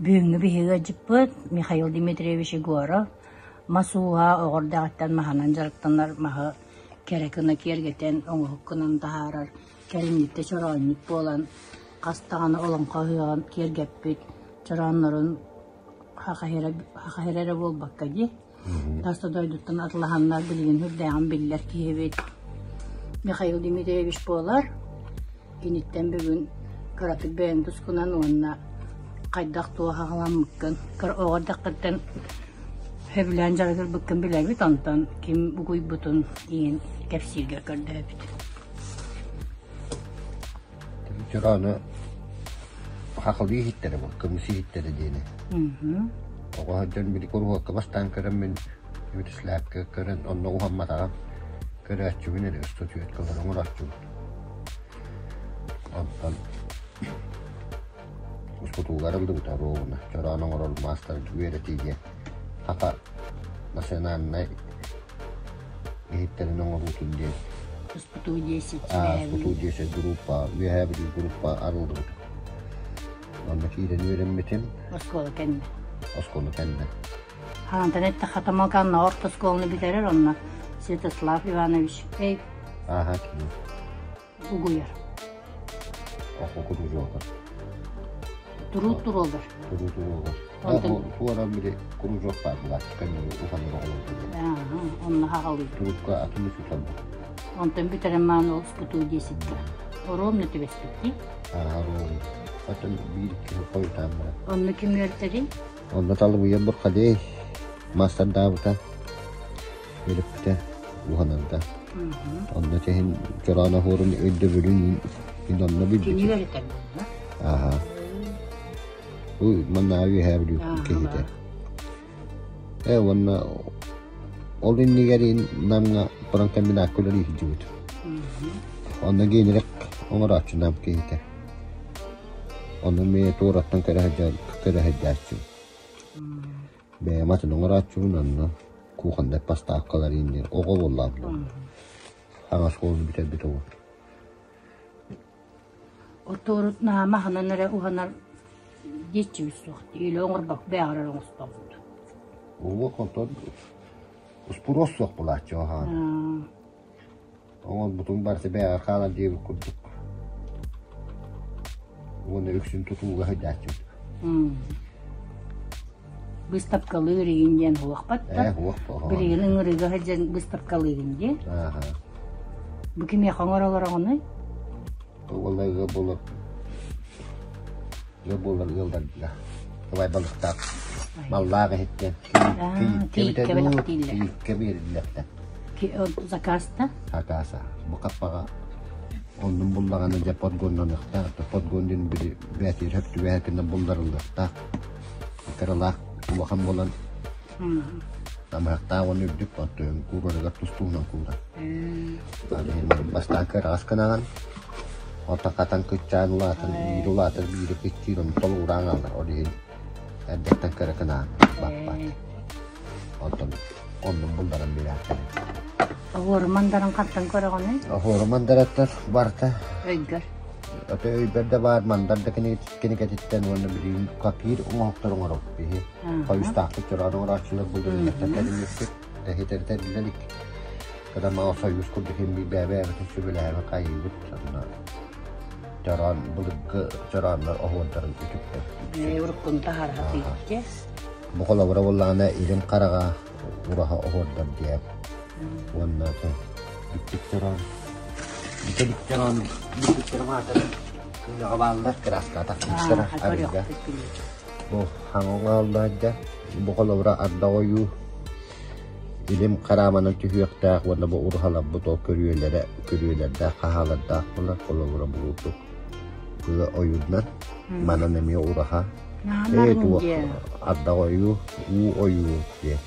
Бүгүҥҥү биһиги ыалдьыппыт Михаил Дмитриевич Егоров мас ууһа оҕо эрдэҕиттэн маһынан дьарыктанар, маһы кэрэ гына киэргэтэн, оҥоһук гынан таһаарар, кэлиҥҥиттэ чороонньут буолан, хас даҕаны олоҥхо ыһыаҕын киэргэппит, чорооннорун хахайра эрэ буолбакка дии, Тас да дойдуттан атылаһаннар билигин сүрдээҕин биллэр киһибит Михаил Дмитриевич буолар. Киниттэн бүгүн кыратык бэйэҥ тускунан уонна хайдах туох аҕаламмыккын, оҕо эрдэххиттэн сөбүлээн дьарыгырбыккын билэбит, онтон ким угуйбутун диэн кэпсииргэ көрдөөбүт. Чорону хахалыы иһиттэрэ бу, көмүс иһиттэрэ диэни. Оҕо сылдьан били куруһуокка бастаан көрөммүн, Вячеславка көрөн онно уһамматаҕым. Көрөөччүбүн эрэ устудьуйаткалары оҥорооччубун. Онтон устутууга арыллыбыта оруобуна. Чороон оҥорор маастар үөрэтии диэн хата национальнай иһиттэрин оҥоруутун диэн Спуту 10 Спуту 10 группа Үөһээ Бүлүү группа арыллыбыт. Онно киирэн үөрэммитим. Оскуола кэннэ. Оскуола кэннэ. Хаантан эттэххэ Тамалканна орто оскуоланы бүтэрэр онно Святослав Иванович эй Ааһа кини. Угуйар. Охо кружогар. Туруут туруолар. Туруут туруолар. Онтон туора били кружок баар буолар. Көннөрү уханыр оҕолорго. Ааһа, онно хаҕалыыр. Турукка атын учууталбыт. Онтон бүтэрэн маан ол спуту десятка. Оруомна түбэспиттии. Ааһа, оруомна. Оттон биир киһи хойутаан баран. Онно ким үөртэрий? Онно талыбыйа Бурхалей маастардаабыта. Үөрэппитэ уһанарга. Онно чэһин чороон оһуорун өйдөбүлүн мин онно билбитим. Кини үөрэтэр буолла? Ааһа. Бу манна үөһээ Бүлүү киһитэ. Э уонна ол иннигэр Намҥа промкомбинатка үлэлии сылдьыбыт. Онно Генрих оҥорооччу Нам киһитэ. Ону эмиэ туораттан көрө сылдьааччым. Бэйэм атын оҥорооччубун онно кухоннай поставкалар ииннэр оҕо буоллаҕым. Хаҥас оскуоланы бүтэрбит оҕо. Отуорут наһаа маһынан эрэ уһанар диэччибит суох. Или оҥорбок бэҕэрэр оҥостобут. Уох онтон успуруос суох булааччы оһаан. Оҥорбутуҥ барыта бэйэҕэр хаалар диэбит курдук. Уонна үксүн тутууга сылдьааччыбыт. Быыстапкалыыр игин диэн уохпат да. Ээ, уох Билигин ыҥырыыга сылдьан быыстапкалыыгын дии. Ааха. Бу кимиэхэ оҥоролороҕунуй? Уолла ыал буолар ыал буолар ыалларга Ыбай балыктаах маллаах иһиттэн Кииккэ бэлэхтииллэр. Кииккэ биэриллэртэн. Заказта? Заказа. Бу хаппаҕа оннун буллаҕына дьэ подгоннаныахтаах. Подгон диэн били бээтиир хөп түбэһэтинэ булларыллыахтаах. Кыралаах улахан буолан Намыһахтаах уонна үрдүк оттон куурарыгар тус-туһунан куурар. Бастаан кыараҕас гынаҕын, оттон хатан кыччаан улаатан, биири улаатар, биири кыччыыр, ону толугураан хаалар. Ол иһин эрдэттэн кыра гынаан баппат. Онтон оннун булларан биэрээхтэрин. Оһуору мандарын хантан көрөҕүнүй? Оһуору мандараттар барыта. Өйгөр. Ото өйбөр да баар, мандар да кинигэтиттэн уонна билигин копир оҥоһуктар оҥоробут биһи. Хойустаахпыт чороон оҥорооччулар булдуруйаттан тэриллибиппит, тэһитэритэ илик. Когда мало союз курдук иһин бэйэ-бэйэбитин сүбэлэһэбит хайыыбыт, сонно чороон былыргы чорооннор оһуордарын үтүктэр. Уруккун таһаарахатыйдэ. Бу холобура буоллаҕына илим хараҕа ураһа оһуордар диэн уонна бүттүк чороон бүтэlik чороон бүттүк чороон кыынаҕа бааллар кырааската тахсыбыттара арыыга. Бу хаҥыл бу холобура арда ойуу илим харааманан түһүөхтээх уонна бу уруһаларбыт ол көрүөлэрэ көрүөлэрдээх хаһаалардаах буолар холобура булуутук быа ойууннар манан эмиэ ураһа ээ туох арда ойуу уу ойуу диэн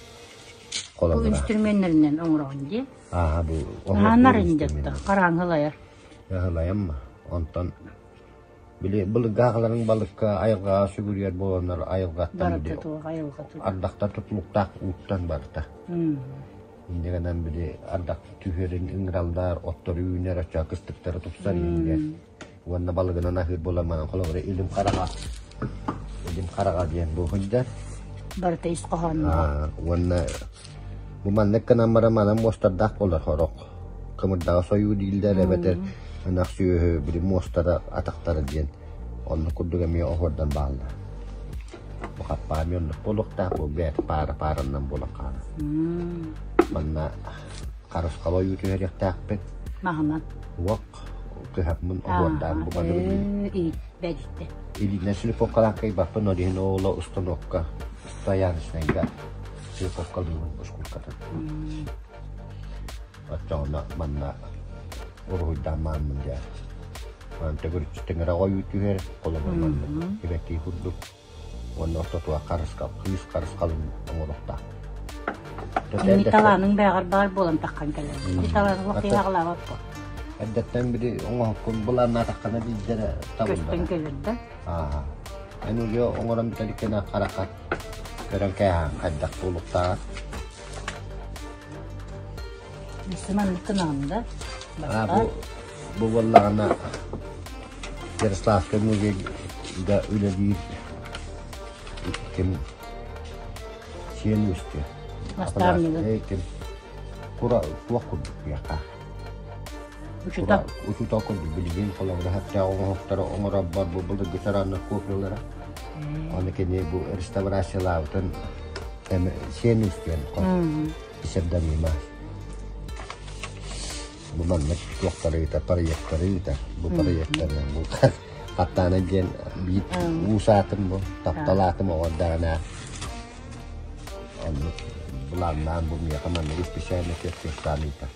холобура бу инструменнэринэн оҥороҕун дии ааһа бу нарын дьатта хараҥылайар ыһылайамма онтон Били былыргы балыкка айылҕаҕа сүгүрүйэр буоланнар айылҕаттан Барыта туох айылҕа ардахтан тутулуктаах ууттан барыта. Инньэ гынан били ардах түһэрин ыҥыраллар, оттору үүнэр, оччоҕо кыстыктара тупсар иһингэ. Уонна балыгынан аһыыр буолан манан холобура илим хараҕа илим хараҕа диэн бу сылдьар. Барыта ис хоһоонноох. Уонна бу маннык гынан баран манан муостардаах буолар сорох. Кымырдаҕа сойуу дииллэр эбэтэр ынах сүөһү били муостара атахтара диэн оннук курдук эмиэ оһуордан бааллар. Бу хаппаа эмиэ оннук буолуохтаах бу бэйэтэ паара паараннан буолан хаалар. Манна харысхал ойуу түһэриэхтээхпин. Маһынан. Уох кыһаммын оһуордаан бу бары Бэдиттэ. Илиинэн шлифовкалаан кыайбаппын, ол иһин оҕоло установка стояночнайга шлифовкалыыбын ускулкатын. Оччоҕуна манна уруһуйдаан мааммын дьэ. Манан төгүрүччү тыҥырах ойуу түһэр, холобур маннык сибэкки курдук. Уонна ортотугар харысхал, кыыс харысхалын оҥоруохтаах. Ини талааныҥ бэйэҕэр баар буолан таххан кэлэр. Ити талааны олох киһи аҕалаабат буо. Эрдэттэн били оҥоһуккун былааннаатаххына биирдэрэ табыллар. Көстөн кэлэр да. Аа. Эн уже оҥорон бүтэриккинэ харахха көрөн кээһээн хайдах буолуохтааҕа. Өссө маннык гынаҕын да? Аа, бу бу буоллаҕына Ярославскай музейга үлэлиир ким сиэн үстү. Наставнига. Ким кура туох курдук диэххэ. Учуутал. Учуутал курдук билигин холобура хатта оҥоһуктары оҥороббор бу былыргы чарааннар копиялара. Аны кини бу реставрациялаабытын сиэн үстүөн псевдонима. Бу маннык туохтары ыытар, проекттары ыытар. Бу проекттарынан бу хаттаана диэн биир уус аатым бу, таптал аатым оҕордаҕына оннук былааннаан бу миэхэ маннык исписээлинэ чертежтаан ыытар.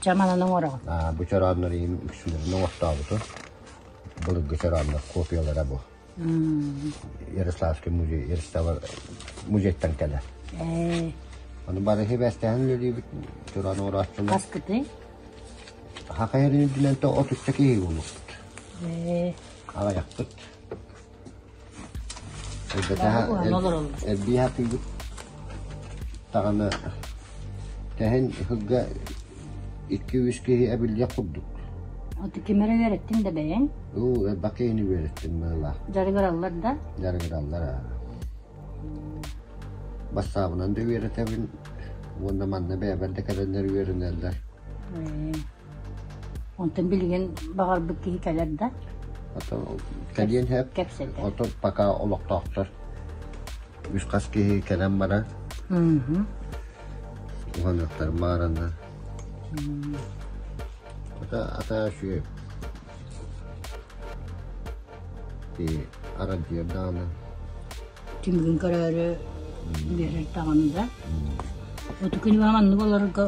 Чаманан оҥороҕун? Бу чорооннор иһин үксүлэрин оҥортообутум. Былыргы чорооннор копиялара бу. Ярославский музей, Ярослава музейтан кэлэр. Аны бары сибээстэһэн үлэлиибит, туран уурааччылар. Хаскытый? Хахайарын үрдүнэн то 33 киһи буолуохпут. Аҕыйахпыт. Элбии хатыыбыт. Даҕаны тэһин ыһыгга 2-3 киһи эбиллиэх курдук. Аты ким эрэ үөрэттиҥ да бэйэҥ? Уу, элбэх киһини үөрэттим быһыылаах. Дьарыгыраллар да? Дьарыгыраллар аа. Бассаабынан да үөрэтэбин уонна манна бэйэбэр да кэлэннэр үөрэнэллэр. Онтон билигин баҕарбыт киһи кэлэр да? Ото кэлиэн сөп. Кэпсэтэр. Ото пока олохтоохтор үс хас киһи кэлэн барар. Уһаныахтарын баҕараннар. Ата ата үчүгэй аралдьыйар даҕаны. Түмүгүн көрөөрү биэрэр даҕаны да. Оту күн маннык олорорго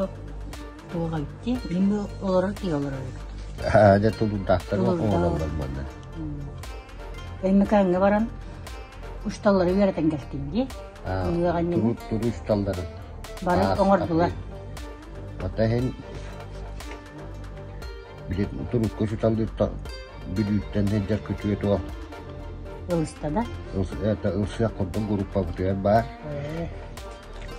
туох эбит дии? Мин олорор киһи олорор эбит. Аа, дьэ тулуурдаахтар оҥороллор манна. Өймөкөөҥҥө баран учууталлары үөрэтэн кэлтим дии. Туру туру учууталларын. Бары оҥордулар. Ота иһин били турукка учууталлыыртан Бүлүүттэн сылдьар күтүө туох Ылыста да? Это ылсыах курдук группабытыгар баар.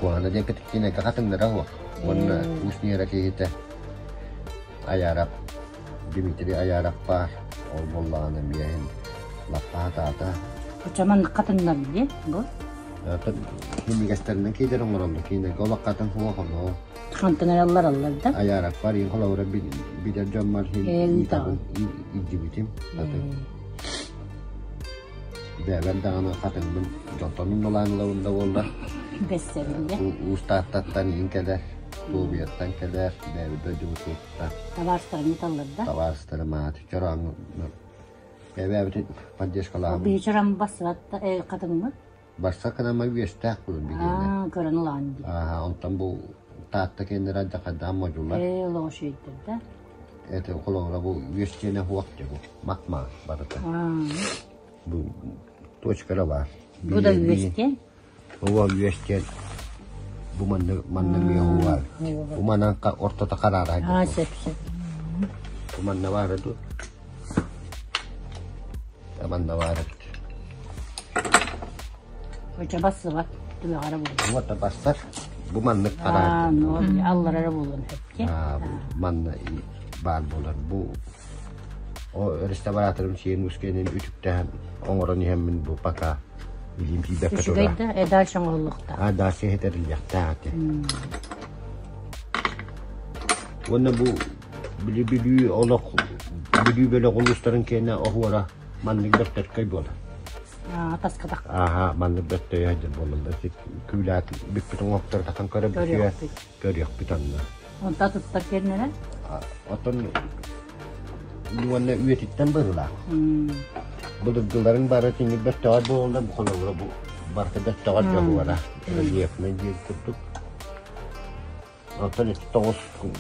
Куһана диэн кэтиктиинэгэ хатыҥнара суох. Уонна уус Ньыра киһитэ Айаарап Дмитрий Айаарап баар. Ол буоллаҕына миэһин лаппа хатаата. Оччо хатыҥнар дии бу? Минньигэстэринэн киидэр оҥороллор. Киинэгэ олох хатыҥ суох ону. Хантан эрэллэр аллар да? Айаараппар иин холобура билэр дьоммор Ыытаҕын. илдьибитим. Бэйэбэр даҕаны хатыҥмын дьонтон умнулаан ылабын да буоллар. Бэссэбин дьэ. Уус Тааттаттан иин кэлэр, Туобуйаттан кэлэр, бэйэбит дойдубутуттан. Табаарыстарым ыыталлар да? Табаарыстарым ааты чороон бэйэбитин поддержкалаабыт. Биһи бассыбат хатыҥмыт. Барса кынама үөстээх булун билиэнэ. Аа, көрөн ылаан дии. Ааха, онтон бу Таатта кэннэрэ алдьархайдаан модьулар. Ээ, олоҕу үчүгэйдэр да. Это холобура бу үөс диэнэ хуох дьэ бу. Мак-маа барыта. Бу точкара баар. Бу да үөс диэн? Ова үөс диэн бу манна манна мүө хуа. Бу манан ортото хараара. Аа, сөп сөп. Бу манна баара ду. Манна баар эбит. Очо бассыбат түгэҕэрэ буолуо. Уота бассар. Бу маннык хараар. Аллара эрэ буолуон сөп Манна баар буолар. Бу реставраторым сиэн ускэнин үтүктэһэн оҥорон иһэммин бу пока. Илиим тиийбэккэ Үчүгэй турар. да, э дальше оҥоһуллуохтаах. А дальше иһитэриллиэхтээх этэ. Уонна бу били Бүлүү олох Бүлүү бөлөх улуустарын киэнэ оһуора маннык бэртэркэй буолар. Аа, таскатах. Ааха, маннык бэртөйө сылдьар буолаллар. Күүлээх бүппүт оҥоһуктары татан көрөбүтүгэр Көрүөхпүт. көрүөхпүт онно. Онто атыттар киэннэрэ? Оттон уонна үйэтиттэн быһыылаах. Былыргыларын бары тиҥир бэртэҕэр буолаллар, бу холобура бу барыта бэртэҕэр дьоһуора рельефнай диир курдук. Оттон ити тоҕус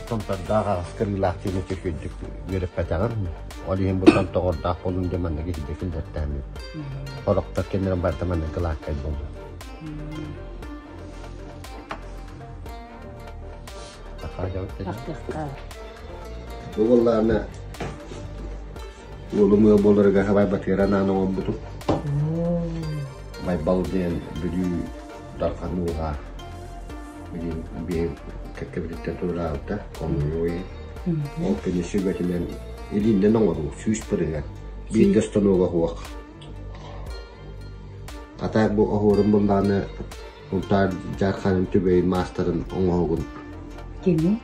томтордоох аҕыс кырыылаах диэни үчүгэйдик үөрэппэтэҕим. Ол иһин бу томтоҕордоох буолун диэн маннык иһирдьэ киллэртээммит. Сорохтор кэннирэн барыта маннык кылааккай буолла. Бу буоллаҕына уолум ыал буоларыгар хабай батыыра анаан оҥорбутум. Байбал диэн Бүлүү Дархан ууһа билин биһи кэккэбититтэн туораабыта хомуйуой. Ол кини сүбэтинэн илииннэн оҥоруу 100%. Биир да станога суох. Ата бу оһуорум буллаҕына Сунтаар Дьаарханын Түбэйин маастарын оҥоһугун Кими?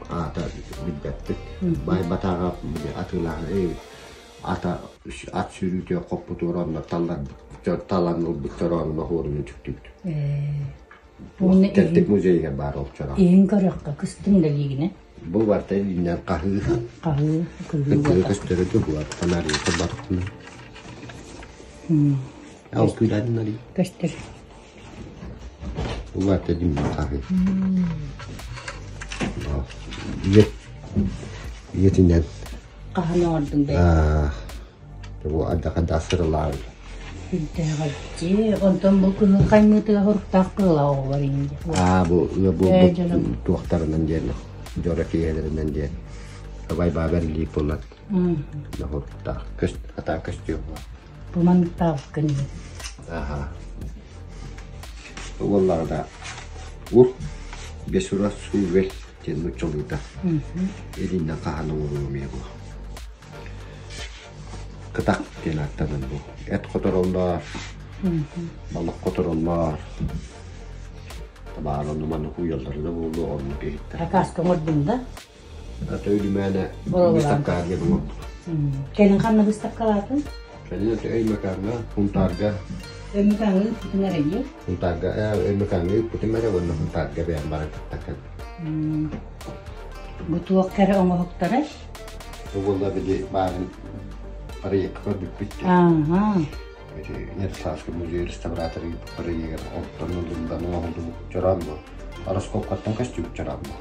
Аата билбэппит. Баай Батааҕа атыылаһан ата ат сүүрүүтүгэр хоппутугар онно талларбыт талан ылбыт чороонун оһуорун үтүктүбүт. Кэлтик музейыгар баар ол чороон. Иһин көрөххө кыстыҥ да лиигинэ. Бу барта илиинэн хаһыы. Хаһыы, кыһыы Кыһыы көстөрө туһугар фонарика барытын. Ол күүлээн нарый. Көстөр. Бу барта илиинэн хаһыы. Ийэ ийэтинэн. Хаһан оҥордуҥ бэйэ? Бу ардахардаах сыралаабыт. Үрдээҕэрдии, онтон бу кыһыл хаймыытыгар хоруктаах кыыла оҕолор инди. Аа, бу бу туохтарынан диэн, дьоро киэһэлэринэн диэн. Абай баабар илии буолан. Хоруктаах көс атаа көстүө буолар. Бу манныктаабыккын иһин. Аха. Уоллаҕына ур бесура сувель диэн нуччалыыта. Илиннэн хаһан оҥоруом бу. Кытах диэн ааттанан бу. Эт хотороллор, балык хотороллор. Табаар онну маннык уйаллара да буолуо, оннук иһиттэр. Акааска оҥордуҥ да? Ата үлүмээнэ выставкаҕа диэн оҥорбут. Кэлин ханна выставкалаатын? Кэлин ата Өймөкөөҥҥө, Сунтаарга. Өймөкөөҥҥө ыыппытын эрэ дии? Сунтаарга, Өймөкөөҥҥө ыыппытым эрэ уонна Сунтаарга бэйэм баран кытта кэлбитим. Бу туох кэрэ оҥоһуктарай? Бу буолла били баарын проекка көрбүппүт дии. Ааһа. Ити Ярославский музей реставраторы проегар оттон ылыллан оҥоһуллубут чороон бу. Ороскуопкаттан көстүбүт чороон бу.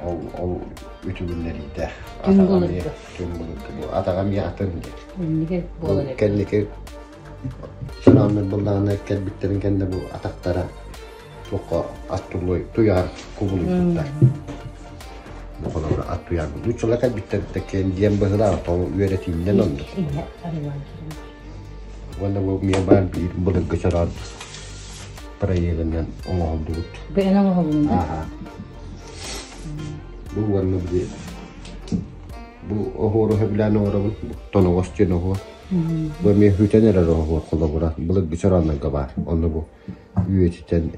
Ол ол үтүгүннэриитэ. Түҥ былыргы. Түҥ былыргы бу. Атаҕам атын диэн. Инники буолар эбит. Кэнники чорооннор буллаҕына кэлбиттэрин кэннэ бу атахтара туохха ат туйаар кубулуйбуттар. Бу холобура ат туйаар нууччалар кэлбиттэр киэн диэн быһыылаах тоҕо үөрэтииннэн оннук. Уонна бу эмиэ баар биир былыргы чороон проегынан оҥоһуллубут. Бэйэн оҥоһулунна? Ааха. Бу уонна били бу оһуору сөбүлээн оҥоробун. Тоноҕос диэн оһуор. Бу эмиэ хүтэн эрэр оһуор холобура былыргы чорооннорго баар. Онно бу үйэтитэн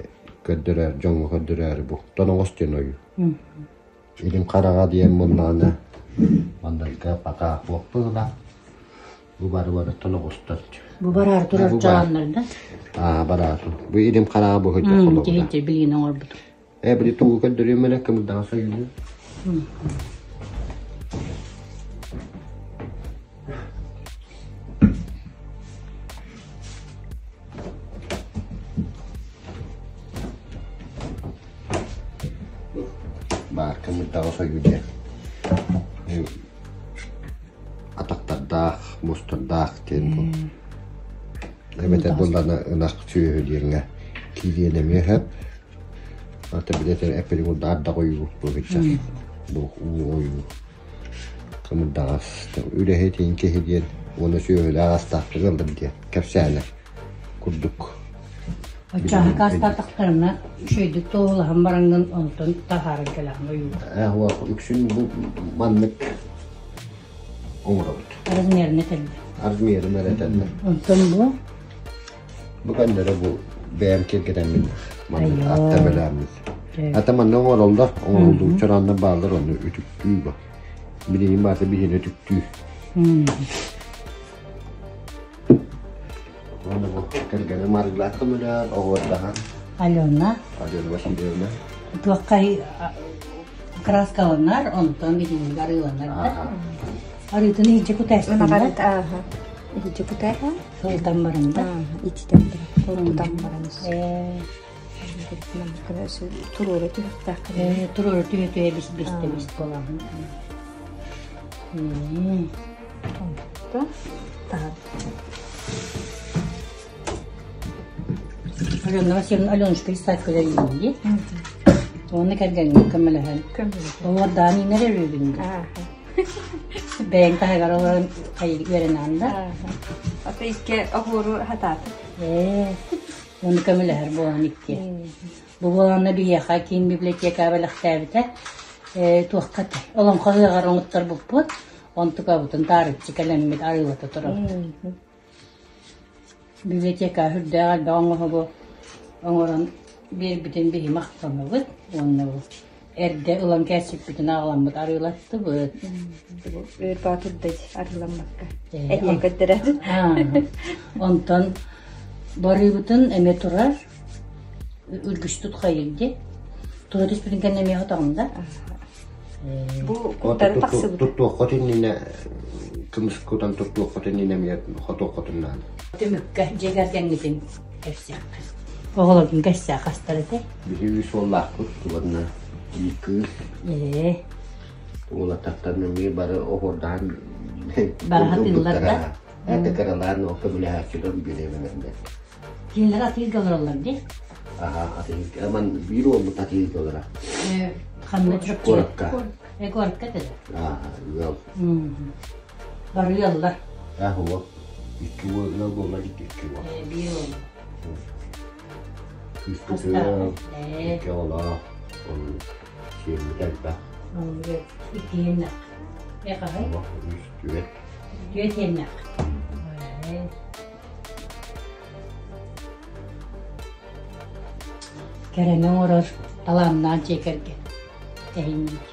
көрдөрөр, дьоҥҥо көрдөрөөрү бу тоноҕос диэн ойуу. Илим хараҕа диэн муннаҕына маннарга пока суох быһыылаах. Бу бары бары тоноҕостор. Бу бараары турар чорооннор да? Аа, бараары. Бу илим хараҕа бу сылдьар холобура. Киһи билигин оҥорбут. Ээ, били тугу көрдөрүөм эрэ кымырдаҕас ойууну. Баар кымырдаҕас ойуу диэн атахтардаах, мустардаах диэн бу. Эбэтэр буоллаҕына ынах сүөһү диэҥҥэ киириэн эмиэ сөп. Ата билэтэр эппитин курдук ардах ойуу бу бу уу ойуу. Кымырдаҕас үлэһитин киһи диэн уонна сүөһүлээх астаахтык ыллым диэн кэпсээнэ курдук. Оччоҕо акаастаатахтарына үчүгэйдик туоһулаһан бараҥҥын онтон таһааран кэлэҕин ойуур. Ээ үксүн бу маннык оҥоробут. Размерын этэллэр. Размерын эрэ этэллэр. Онтон бу? Бу көннөрү бу бэйэм киэргэтэммин маннык атта бэлээммит. Ата манна оҥороллор, оҥоруллубут чорааннар бааллар, ону үтүктүү бу. Билигин баата биһиэни үтүктүү. Уонна бу кэргэним арыгылаах көмөлөөн, оҕуордаһан. Алена. Алена Васильевна. Туоххай краскаланар, онтон итинник арыыланар да. Арыытын иһирдьэ кутаастыннар. Иһирдьэ кутааһа. Сылтан баран да. Ититэн баран, тутан баран. Туруора түһүөхтээх. Туруора түһэ түһэ бис бистэ бис буолаҕын. Алена Васильевна Аленушка Исаакова дии. Уонна кэргэҥҥэ көмөлөһөн. Олордаан иҥэр өрүүбүн дии. Бэйэҥ таһыгар олорон үөрэнэҕин да. Ата икки оһуору хатаата. Ээ, уонна көмөлөһөр буолан икки. Бу буоланна биһиэхэ киин библиотека бэлэхтээбитэ. Туохха олоҥхо ыһыаҕар оҥотторбуппут. Онтукабытын таарыччы кэлэммит арыылата турабыт. Библиотека сүрдээх элбэх оҥоһугу оҥорон биэрбитин биһи махтанабыт уонна бу эрдэ ылан кээччиппитин аҕаламмыт арыылаттыбыт. Өр боотурдай арыыламмакка. Эһиэ көрдөрөр. Онтон барыыбытын эмэ турар үргүстүт хайырди. Тура түспүтүн кэннэ эмиэ хотоҕун да. Бу куттары тахсыбыт. Туттуоххут иннинэ кымыс кутан туттуоххут иннинэ эмиэ хотуоххутун наада. Түмүккэ дьиэ кэргэҥҥитин кэпсиэххэ. Оҕолоргун кэпсээ хастар этэ? Биһиги үс уоллаахпыт уонна биир кыыс. Ээ. Уолаттартан эмиэ бары оһуордаһан Бараһатыыллар да? Это кыралаан көмөлөһөөччүлэр бириэмэлэринэн. Кинилэр атыырга олороллор дии? Аха, атыырга. Аман биир уолбут атыырга олорор. Ханна Чурапчыга? Куоракка. Куоракка этэ Аха, ыал. Бары ыаллар. Аа, уол. Икки уол ыал буолла икки уол. Биир уол. Кыыспыт ыал, икки оҕолоох, ол сиэммит элбэх. Иккиэннэх. Эхаһай? Үс, түөрт. Түөрт Кэрэни оҥорор талааннаах дьиэ кэргэн тэһиинньик.